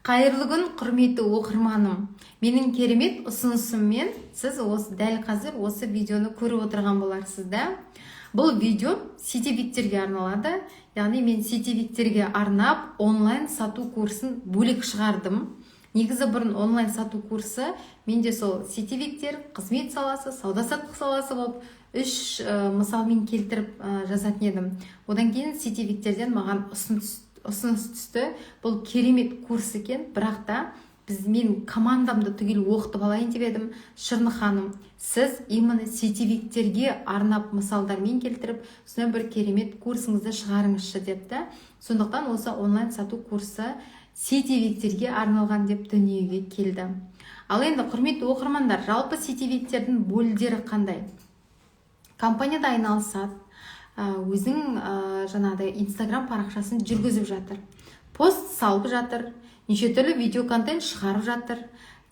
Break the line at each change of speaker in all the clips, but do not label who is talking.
Қайырлы күн, құрметті оқырманым! Менің керемет ұсынысыммен сіз осы дәл қазір осы видеоны көріп отырған боларсыз да. Бұл видео сетевиктерге арналады, яғни мен сетевиктерге арнап онлайн сату курсын бөлек шығардым. Негізі бұрын онлайн сату курсы менде сол сетевиктер, қызмет саласы, сауда саттық саласы болып үш мысалмен келтіріп жазатын едім. Одан кейін сетевиктерден маған ұсыныс түсті: бұл керемет курс екен, бірақ та біз мен командамды түгел оқытып алайын деп едім, Шырны ханым, сіз именно сетевиктерге арнап мысалдармен келтіріп, сондай бір керемет курсыңызды шығарыңызшы деп та. Сондықтан осы онлайн сату курсы сетевиктерге арналған деп дүниеге келді. Ал енді, құрметті оқырмандар, жалпы сетевиктердің болдері қандай? Компанияда айналысады, өзінің жаңағыдай Инстаграм парақшасын жүргізіп жатыр, пост салып жатыр, неше түрлі видео контент шығарып жатыр,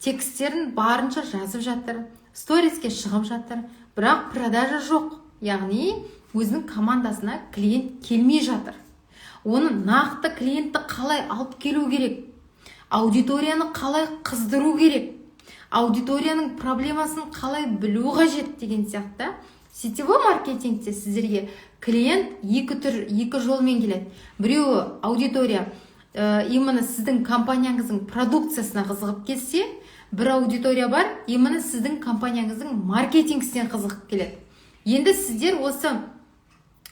тексттерін барынша жазып жатыр, сториске шығып жатыр, бірақ продажа жоқ, яғни өзінің командасына клиент келмей жатыр. Оны нақты клиентті қалай алып келу керек, аудиторияны қалай қыздыру керек, аудиторияның проблемасын қалай білу қажет деген сияқты. Сетевой маркетингте сіздерге клиент екі түр, екі жолмен келеді. Біреуі аудитория именно сіздің компанияңыздың продукциясына қызығып келсе, бір аудитория бар, именно сіздің компанияңыздың маркетингісіне қызығып келеді. Енді сіздер осы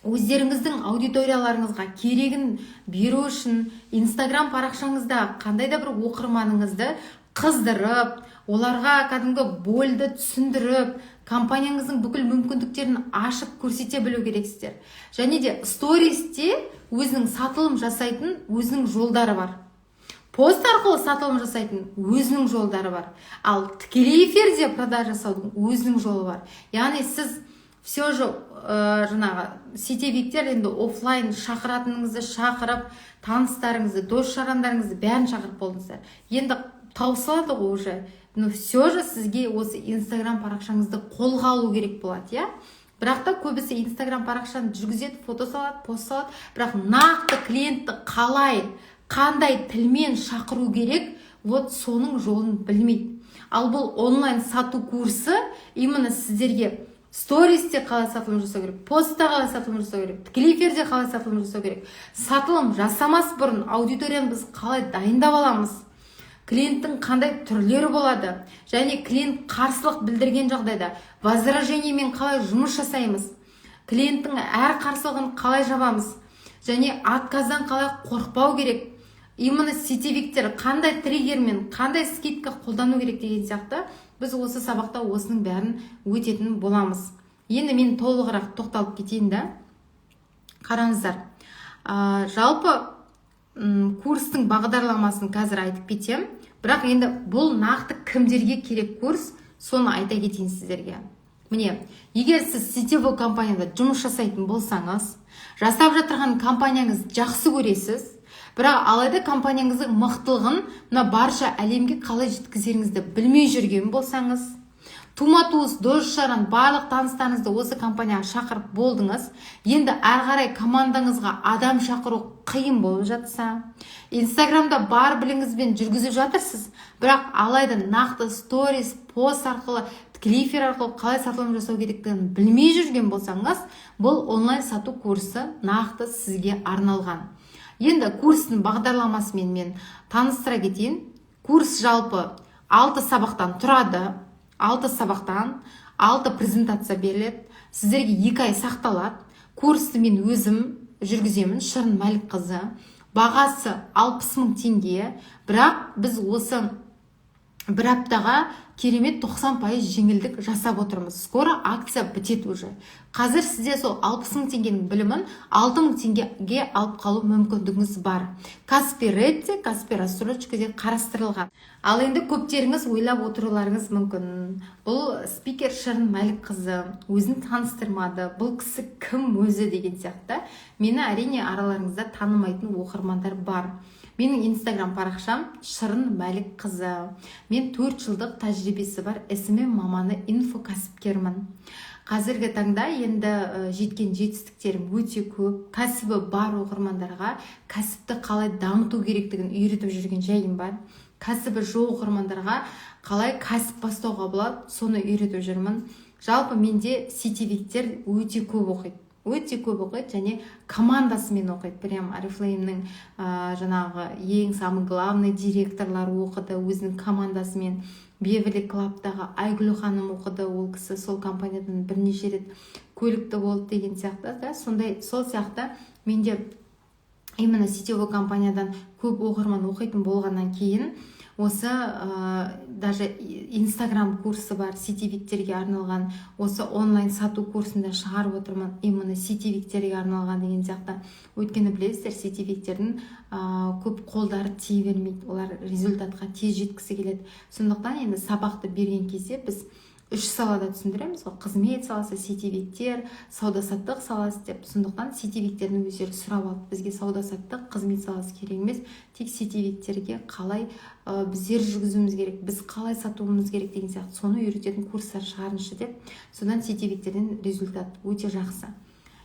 өздеріңіздің аудиторияларыңызға керегін беру үшін Инстаграм парақшаңызда қандай да бір оқырманыңызды қыздырып, оларға кәдімгі больді түсіндіріп, компанияңыздың бүкіл мүмкіндіктерін ашып көрсете білу керексіздер. Және де стористе өзінің сатылым жасайтын өзінің жолдары бар, пост арқылы сатылым жасайтын өзінің жолдары бар, ал тікелей эфирде продажа жасаудың өзінің жолы бар. Яғни сіз все же жаңағы сетевиктер енді офлайн шақыратыныңызды шақырып, таныстарыңызды, дос жарандарыңызды бәрін шақырып болдыңыздар, енді таусылады ғой уже. Но все же сізге осы Инстаграм парақшаңызды қолға алу керек болады, иә. Бірақ та көбісі Инстаграм парақшаны жүргізеді, фото салады, пост салады, бірақ нақты клиентті қалай, қандай тілмен шақыру керек, вот соның жолын білмейді. Ал бұл онлайн сату курсы именно сіздерге стористе қалай сатылым жасау керек, постта қалай сатылым жасау керек, тікелей эфирде қалай сатылым жасау керек, сатылым жасамас бұрын аудиторияны біз қалай дайындап аламыз, клиенттің қандай түрлері болады және клиент қарсылық білдірген жағдайда возражениемен қалай жұмыс жасаймыз, клиенттің әр қарсылығын қалай жабамыз және отказдан қалай қорықпау керек, именно сетевиктер қандай триггермен, қандай скидка қолдану керек деген сияқты біз осы сабақта осының бәрін өтетін боламыз. Енді мен толығырақ тоқталып кетейін да. Қараңыздар, жалпы курстың бағдарламасын қазір айтып кетемін, бірақ енді бұл нақты кімдерге керек курс, соны айта кетейін сіздерге. Міне, егер сіз сетевой компанияда жұмыс жасайтын болсаңыз, жасап жатырған компанияңызды жақсы көресіз, бірақ алайда компанияңыздың мықтылығын мына барша әлемге қалай жеткізеріңізді білмей жүрген болсаңыз, тума туыс, дос жаран, барлық таныстарыңызды осы компанияға шақырып болдыңыз, енді әрі қарай командаңызға адам шақыру қиын болып жатса, Инстаграмда бар біліңізбен жүргізіп жатырсыз, бірақ алайда нақты сторис, пост арқылы, тікелей эфир арқылы қалай сатылым жасау керектігін білмей жүрген болсаңыз, бұл онлайн сату курсы нақты сізге арналған. Енді курстың бағдарламасымен мен таныстыра кетейін. Курс жалпы алты сабақтан тұрады, алты сабақтан алты презентация беріледі сіздерге, 2 ай сақталады. Курсты мен өзім жүргіземін, Шырын Мәлікқызы. Бағасы 60 000 теңге, бірақ біз осы бір аптаға керемет 90% жеңілдік жасап отырмыз. Скоро акция бітеді уже. Қазір сізде сол 60 000 теңгенің білімін 6000 теңгеге алып қалу мүмкіндігіңіз бар. Каспи Редте, Каспи рассрочкаде қарастырылған. Ал енді көптеріңіз ойлап отыруларыңыз мүмкін: бұл спикер Шырын Мәлікқызы өзін таныстырмады, бұл кісі кім өзі деген сияқты. Мені, әрине, араларыңызда танымайтын оқырмандар бар. Менің Инстаграм парақшам Шырын Мәлікқызы. Мен 4 жылдық тәжірибесі бар СММ маманы, инфо кәсіпкермін. Қазіргі таңда енді жеткен жетістіктерім өте көп. Кәсібі бар оқырмандарға кәсіпті қалай дамыту керектігін үйретіп жүрген жайым бар. Кәсібі жоқ оқырмандарға қалай кәсіп бастауға болады, соны үйретіп жүрмін. Жалпы менде сетевиктер өте көп оқиды, өте көп оқиды және командасымен оқиды. Прям Орифлеймнің жаңағы ең самый главный директорлары оқыды өзінің командасымен. Беверли Клабтағы Айгүл ханым оқыды, ол кісі сол компаниядан бірнеше рет көлікті болды деген сияқты да. Сондай, сол сияқты менде именно сетевой компаниядан көп оқырман оқитын болғаннан кейін осы даже Инстаграм курсы бар сетевиктерге арналған, осы онлайн сату курсын да шығарып отырмын, именно сетевиктерге арналған деген сияқты. Өйткені білесіздер, сетевиктердің көп қолдары тие бермейді, олар результатқа тез жеткісі келеді. Сондықтан енді сабақты берген кезде біз үш салада түсіндіреміз ғой: қызмет саласы, сетевиктер, сауда саттық саласы деп. Сондықтан сетевиктердің өздері сұрап алды: бізге сауда саттық, қызмет саласы керек емес, тек сетевиктерге қалай біздер жүргізуіміз керек, біз қалай сатуымыз керек деген сияқты, соны үйрететін курстар шығарыңызшы деп. Содан сетевиктерден результат өте жақсы.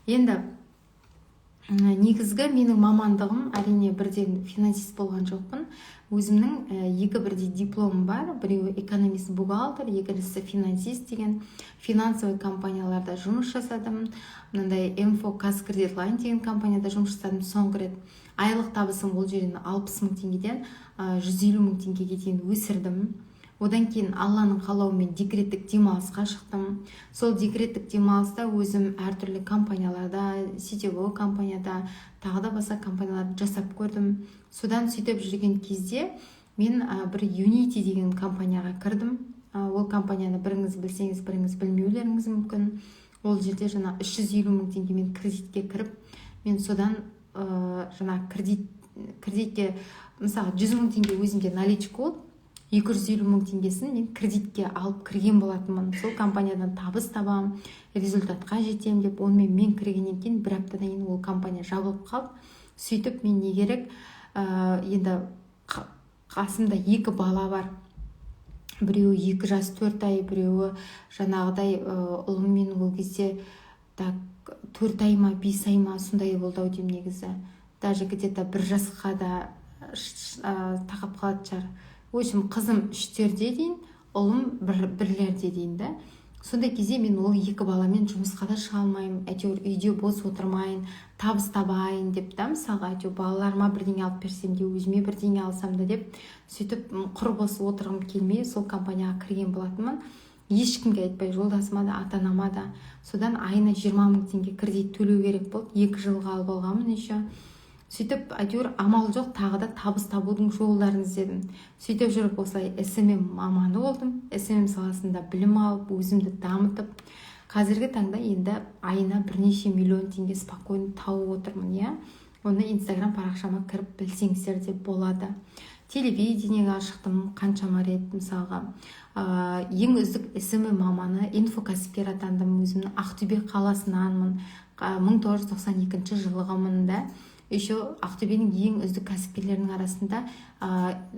Енді негізгі менің мамандығым, әрине, бірден финансист болған жоқпын. Өзімнің екі бірдей дипломым бар: біреуі экономист бухгалтер, екіншісі финансист деген. Финансовый компанияларда жұмыс жасадым, мынандай Мфо Казкредитлайн деген компанияда жұмыс жасадым. Соңғы рет айлық табысым ол жерден 60 мың теңгеден 150 мың теңгеге дейін өсірдім. Одан кейін Алланың қалауымен декреттік демалысқа шықтым. Сол декреттік демалыста өзім әртүрлі компанияларда, сетевой компанияда, тағы да басқа компанияларда жасап көрдім. Содан сөйтіп жүрген кезде мен бір Юнити деген компанияға кірдім. Ол компанияны біріңіз білсеңіз, біріңіз білмеулеріңіз мүмкін. Ол жерде жаңа 350 мың теңгемен кредитке кіріп, мен содан жаңа кредитке, мысалы, 100 мың теңге өзімде наличка болды, 250 мың теңгесін мен кредитке алып кірген болатынмын. Сол компаниядан табыс табам, результатқа жетемін деп. Онымен мен кіргеннен кейін бір аптадан кейін ол компания жабылып қалды. Сөйтіп мен не керек, енді қасымда екі бала бар: біреуі 2 жас 4 ай, біреуі жаңағыдай ұлым менің ол кезде так 4 ай ма, 5 ай ма, сондай болды ау деймін. Негізі даже где то 1 жасқа да тақап қалатын шығар. В общем, қызым үштерде дейін, ұлым бірлерде дейін да. Сондай кезде мен ол екі баламен жұмысқа да шыға алмаймын, әйтеуір үйде бос отырмайын, табыс табайын деп та. Мысалға, әйтеуір балаларыма бірдеңе алып берсем де, өзіме бірдеңе алсам да деп, сөйтіп құр бос отырғым келмей, сол компанияға кірген болатынмын, ешкімге айтпай, жолдасыма да, ата анама да. Содан айына 20 мың теңге кредит төлеу керек болды, 2 жылға алып алғанмын еще. Сөйтіп әйтеуір амал жоқ, тағы да табыс табудың жолдарын іздедім. Сөйтіп жүріп осылай СММ маманы болдым. СММ саласында білім алып, өзімді дамытып, қазіргі таңда енді айына бірнеше миллион теңге спокойно тауып отырмын, иә. Оны Инстаграм парақшама кіріп білсеңіздер де болады. Телевидениеға шықтым қаншама рет. Мысалға, ең үздік СММ маманы, инфокәсіпкер атандым. Өзімнің Ақтөбе қаласынанмын, 1992 жылғымын да. Еще Ақтөбенің ең үздік кәсіпкерлерінің арасында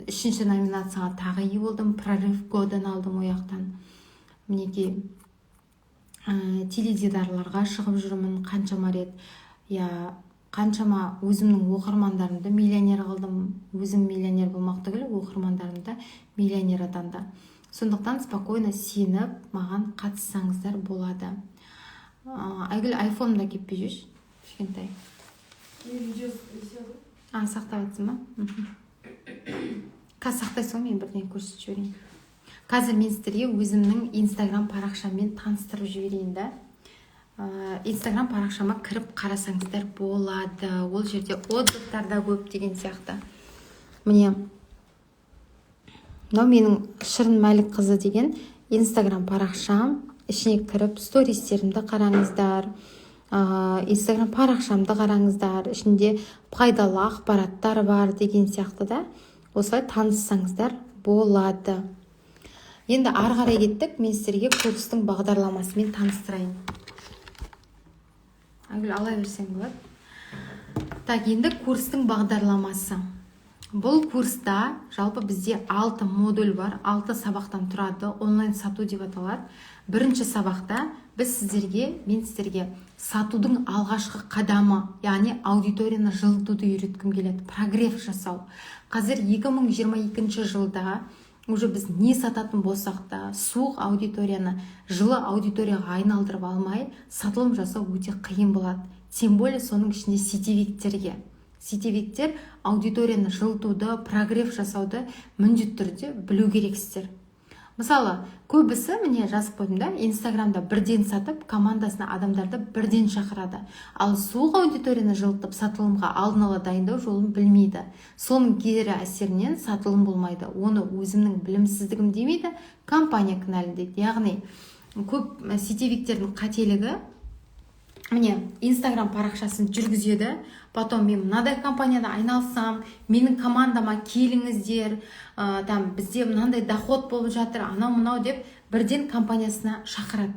үшінші номинацияға тағы ие болдым, «Прорыв года» ны алдым ол жақтан. Мінекей, теледидарларға шығып жүрмін қаншама рет, иә. Қаншама өзімнің оқырмандарымды миллионер қылдым. Өзім миллионер болмақ түгіл, оқырмандарым да миллионер атанды. Сондықтан спокойно сеніп маған қатыссаңыздар болады. Айгүл, айфонымды әкеліп берші, кішкентай.
Видео висел.
А, сақтап жатсың ба? Қазір сақтайсың ғой, мен бірдеңе көрсетіп жіберейін. Қазір мен сіздерге өзімнің Инстаграм парақшаммен таныстырып жіберейін да. Инстаграм парақшама кіріп қарасаңыздар болады, ол жерде отзывтар да көп деген сияқты. Міне, мынау менің Шырын Мәлікқызы деген Инстаграм парақшам. Ішіне кіріп, стористерімді қараңыздар, Инстаграм парақшамды қараңыздар, ішінде пайдалы ақпараттар бар деген сияқты да. Осылай таныссаңыздар болады. Енді ары қарай кеттік, мен сіздерге курстың бағдарламасымен таныстырайын. Айгүл, ала берсең болады. Так, енді курстың бағдарламасы. Бұл курста жалпы бізде алты модуль бар, алты сабақтан тұрады, «Онлайн сату» деп аталады. Бірінші сабақта біз сіздерге мен сіздерге сатудың алғашқы қадамы, яғни аудиторияны жылытуды үйреткім келеді, прогрев жасау. Қазір 2022 жылда уже біз не сататын болсақ та, суық аудиторияны жылы аудиторияға айналдырып алмай, сатылым жасау өте қиын болады. Тем более соның ішінде сетевиктерге. Сетевиктер аудиторияны жылытуды, прогрев жасауды міндетті түрде білу керексіздер. Мысалы, көбісі, міне, жазып қойдым да, Инстаграмда бірден сатып, командасына адамдарды бірден шақырады, ал суық аудиторияны жылытып, сатылымға алдын ала дайындау жолын білмейді. Соның кері әсерінен сатылым болмайды. Оны өзімнің білімсіздігім демейді, компания кінәлі дейді. Яғни көп сетевиктердің қателігі, міне, Инстаграм парақшасын жүргізеді, потом: «Мен мынадай компанияда айналысам, менің командама келіңіздер, там бізде мынандай доход болып жатыр», анау мынау деп бірден компаниясына шақырады.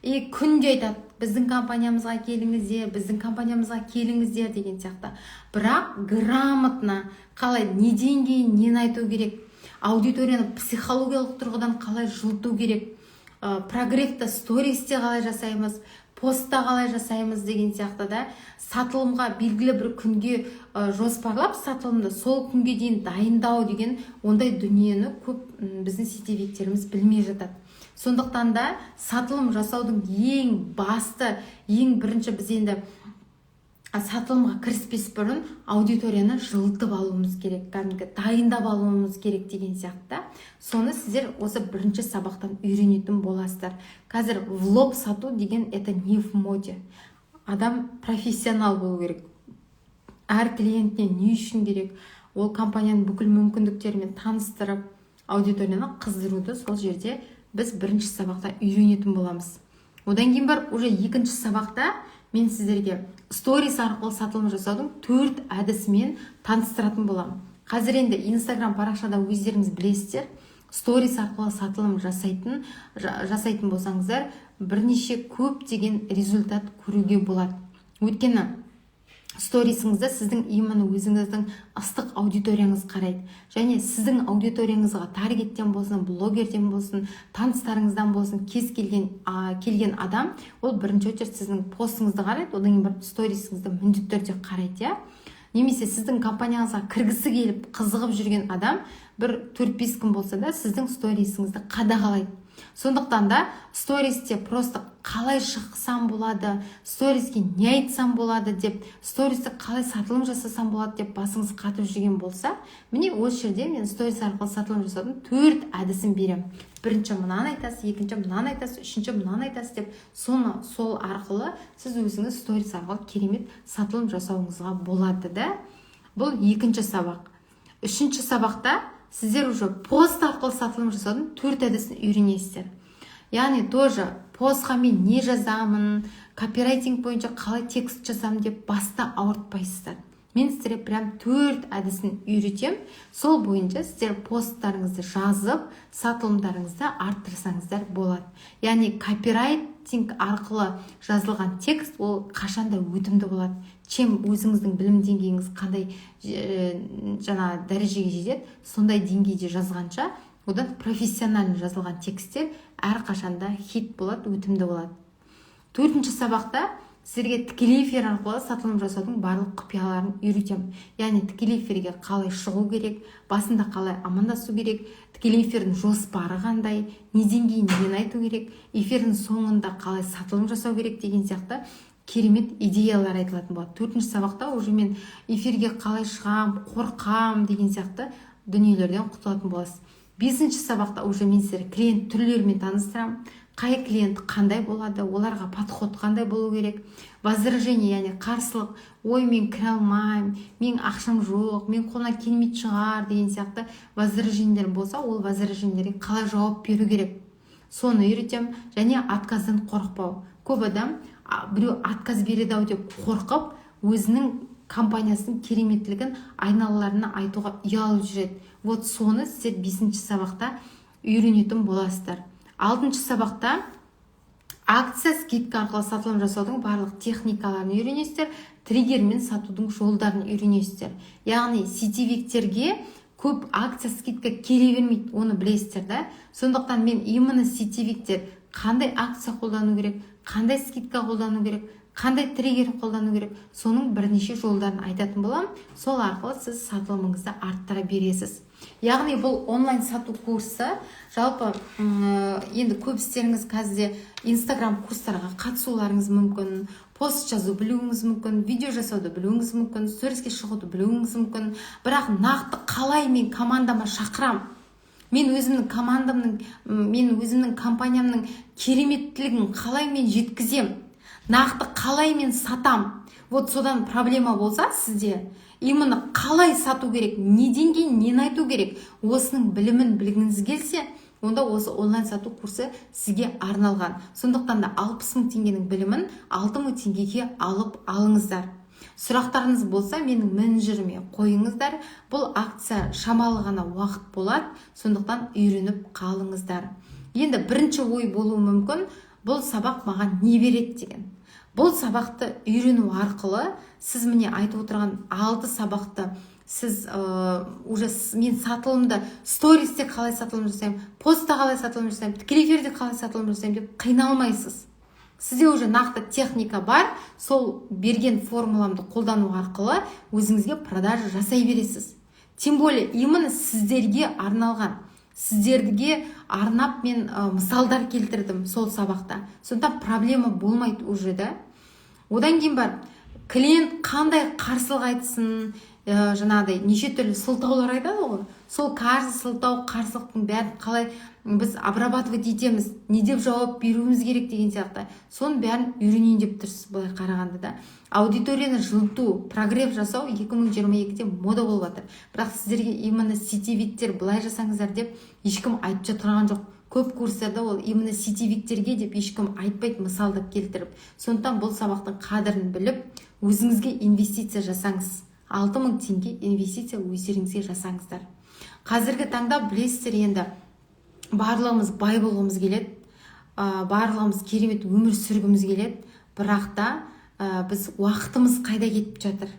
И күнде айтады: «Біздің компаниямызға келіңіздер, біздің компаниямызға келіңіздер» деген сияқты. Бірақ грамотно қалай, неден кейін нені айту керек, аудиторияны психологиялық тұрғыдан қалай жылыту керек, прогревті стористе қалай жасаймыз, постта қалай жасаймыз деген сияқты да, сатылымға белгілі бір күнге жоспарлап, сатылымды сол күнге дейін дайындау деген ондай дүниені көп біздің сетевиктеріміз білмей жатады. Сондықтан да сатылым жасаудың ең басты, ең бірінші, біз енді сатылымға кіріспес бұрын аудиторияны жылытып алуымыз керек, кәдімгі дайындап алуымыз керек деген сияқты. Соны сіздер осы бірінші сабақтан үйренетін боласыздар. Қазір в лоб сату деген это не в моде. Адам профессионал болу керек, әр клиентіне не үшін керек, ол компанияның бүкіл мүмкіндіктерімен таныстырып, аудиторияны қыздыруды сол жерде біз бірінші сабақта үйренетін боламыз. Одан кейін барып уже екінші сабақта мен сіздерге сторис арқылы сатылым жасаудың төрт әдісімен таныстыратын боламын. Қазір енді Инстаграм парақшада өздеріңіз білесіздер, сторис арқылы сатылым жасайтын болсаңыздар, бірнеше көптеген результат көруге болады. Өйткені сторисіңізді сіздің именно өзіңіздің ыстық аудиторияңыз қарайды және сіздің аудиторияңызға таргеттен болсын, блогерден болсын, таныстарыңыздан болсын, кез келген келген адам ол бірінші очередь сіздің постыңызды қарайды, одан кейін барып сторисіңізді міндетті түрде қарайды, иә. Немесе сіздің компанияңызға кіргісі келіп, қызығып жүрген адам бір 4-5 күн болса да, сіздің сторисіңізді қадағалайды. Сондықтан да стористе просто қалай шықсам болады, сториске не айтсам болады деп, стористе қалай сатылым жасасам болады деп басыңыз қатып жүрген болса, міне, осы жерде мен сторис арқылы сатылым жасаудың төрт әдісін беремін. Бірінші мынаны айтасыз, екінші мынаны айтасыз, үшінші мынаны айтасыз деп, соны сол арқылы сіз өзіңіз сторис арқылы керемет сатылым жасауыңызға болады да. Бұл екінші сабақ. Үшінші сабақта сіздер уже пост арқылы сатылым жасаудың төрт әдісін үйренесіздер. Яғни тоже постқа мен не жазамын, копирайтинг бойынша қалай текст жазамын деп баста ауыртпайсыздар. Мен сіздерге прям төрт әдісін үйретемін. Сол бойынша сіздер посттарыңызды жазып, сатылымдарыңызды арттырсаңыздар болады. Яғни копирайтинг арқылы жазылған текст ол қашанда өтімді болады. Чем өзіңіздің білім деңгейіңіз қандай жаңа дәрежеге жетеді, сондай деңгейде жазғанша, одан профессионально жазылған тексттер әрқашанда хит болады, өтімді болады. Төртінші сабақта сіздерге тікелей эфир арқылы сатылым жасаудың барлық құпияларын үйретемін. Яғни тікелей эфирге қалай шығу керек, басында қалай амандасу керек, тікелей эфирдің жоспары қандай, неден кейін нені айту керек, эфирдің соңында қалай сатылым жасау керек деген сияқты керемет идеялар айтылатын болады. Төртінші сабақта уже мен эфирге қалай шығам, қорқам деген сияқты дүниелерден құтылатын боласыз. Бесінші сабақта уже мен сіздерге клиент түрлерімен таныстырамын: қай клиент қандай болады, оларға подход қандай болу керек, возражение, яғни қарсылық, «Ой, мен кіре алмаймын, менің ақшам жоқ, мен қолымнан келмейтін шығар» деген сияқты возражениелер болса, ол возражениелерге қалай жауап беру керек, соны үйретемін. Және отказдан қорықпау. Көп адам біреу отказ береді ау деп қорқып, өзінің компаниясының кереметтілігін айналаларына айтуға ұялып жүреді. Вот соны сіздер бесінші сабақта үйренетін боласыздар. Алтыншы сабақта акция, скидка арқылы сатылым жасаудың барлық техникаларын үйренесіздер. Триггермен сатудың жолдарын үйренесіздер. Яғни сетевиктерге көп акция, скидка келе бермейді, оны білесіздер да. Сондықтан мен именно сетевиктер қандай акция қолдану керек, қандай скидка қолдану керек, қандай триггер қолдану керек, соның бірнеше жолдарын айтатын боламын. Сол арқылы сіз сатылымыңызды арттыра бересіз. Яғни бұл онлайн сату курсы жалпы енді көбістеріңіз қазірде Инстаграм курстарға қатысуларыңыз мүмкін, пост жазу білуіңіз мүмкін, видео жасауды білуіңіз мүмкін, сториске шығуды білуіңіз мүмкін. Бірақ нақты қалай мен командама шақырам, мен өзімнің командамның, мен өзімнің компаниямның кереметтілігін қалай мен жеткізем, нақты қалай мен сатам, вот содан проблема болса сізде, именно қалай сату керек, неден кейін нені айту керек, осының білімін білгіңіз келсе, онда осы онлайн сату курсы сізге арналған. Сондықтан да 60 000 теңгенің білімін 6000 теңгеге алып алыңыздар. Сұрақтарыңыз болса, менің менеджеріме қойыңыздар. Бұл акция шамалы ғана уақыт болады, сондықтан үйреніп қалыңыздар. Енді бірінші ой болуы мүмкін: бұл сабақ маған не береді деген. Бұл сабақты үйрену арқылы сіз міне айтып отырған алты сабақты сіз уже мен сатылымды стористе қалай сатылым жасаймын, постта қалай сатылым жасаймын, тікелей эфирде қалай сатылым жасаймын деп қиналмайсыз. Сізде уже нақты техника бар. Сол берген формуламды қолдану арқылы өзіңізге продажа жасай бересіз. Тем более именно сіздерге арналған, сіздерге арнап мен мысалдар келтірдім сол сабақта. Сондықтан проблема болмайды уже да. Одан кейін бар, клиент қандай қарсылық айтсын, жаңағыдай неше түрлі сылтаулар айтады ғой, сол каждый сылтау, қарсылықтың бәрін қалай біз обрабатывать етеміз, не деп жауап беруіміз керек деген сияқты, соның бәрін үйренейін деп тұрсыз. Былай қарағанда да, аудиторияны жылыту, прогрев жасау 2022-де мода болып жатыр. Бірақ сіздерге именно сетевиктер былай жасаңыздар деп ешкім айтып жатырған жоқ. Көп курстарда ол именно сетевиктерге деп ешкім айтпайды мысалдап келтіріп. Сондықтан бұл сабақтың қадірін біліп, өзіңізге инвестиция жасаңыз. 6000 теңге инвестиция өздеріңізге жасаңыздар. Қазіргі таңда білесіздер, енді барлығымыз бай болғымыз келеді, барлығымыз керемет өмір сүргіміз келеді. Бірақ та біз уақытымыз қайда кетіп жатыр,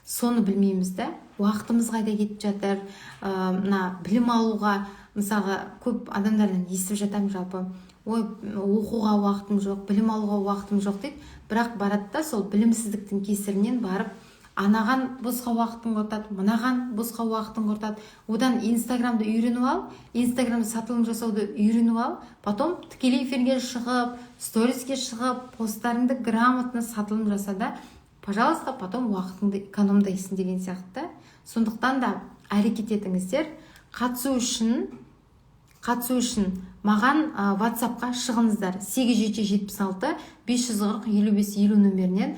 соны білмейміз да. Уақытымыз қайда кетіп жатыр? Мына білім алуға, мысалға, көп адамдардан естіп жатамын жалпы: «Ой, оқуға уақытым жоқ, білім алуға уақытым жоқ», – дейді. Бірақ барады да, сол білімсіздіктің кесірінен барып анаған босқа уақытын құртады, мынаған босқа уақытын құртады. Одан Инстаграмды үйреніп ал, Инстаграмда сатылым жасауды үйреніп ал, потом тікелей эфирге шығып, сториске шығып, посттарыңды грамотно сатылым жаса да, пожалуйста, потом уақытыңды экономдайсың деген сияқты. Сондықтан да әрекет етіңіздер. Қатысу үшін маған WhatsAppқа шығыңыздар: 8776 540 55 50 нөмірінен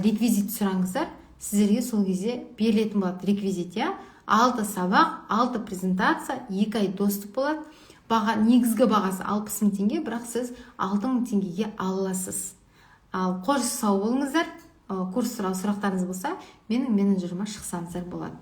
реквизит сұраңыздар. Сіздерге сол кезде берілетін болады реквизит, иә. Алты сабақ, алты презентация, 2 ай доступ болады. Баға, негізгі бағасы 60 000 теңге, бірақ сіз 6000 теңгеге ала аласыз. Ал қош, сау болыңыздар. Курс туралы сұрақтарыңыз болса, менің менеджеріме шықсаңыздар болады.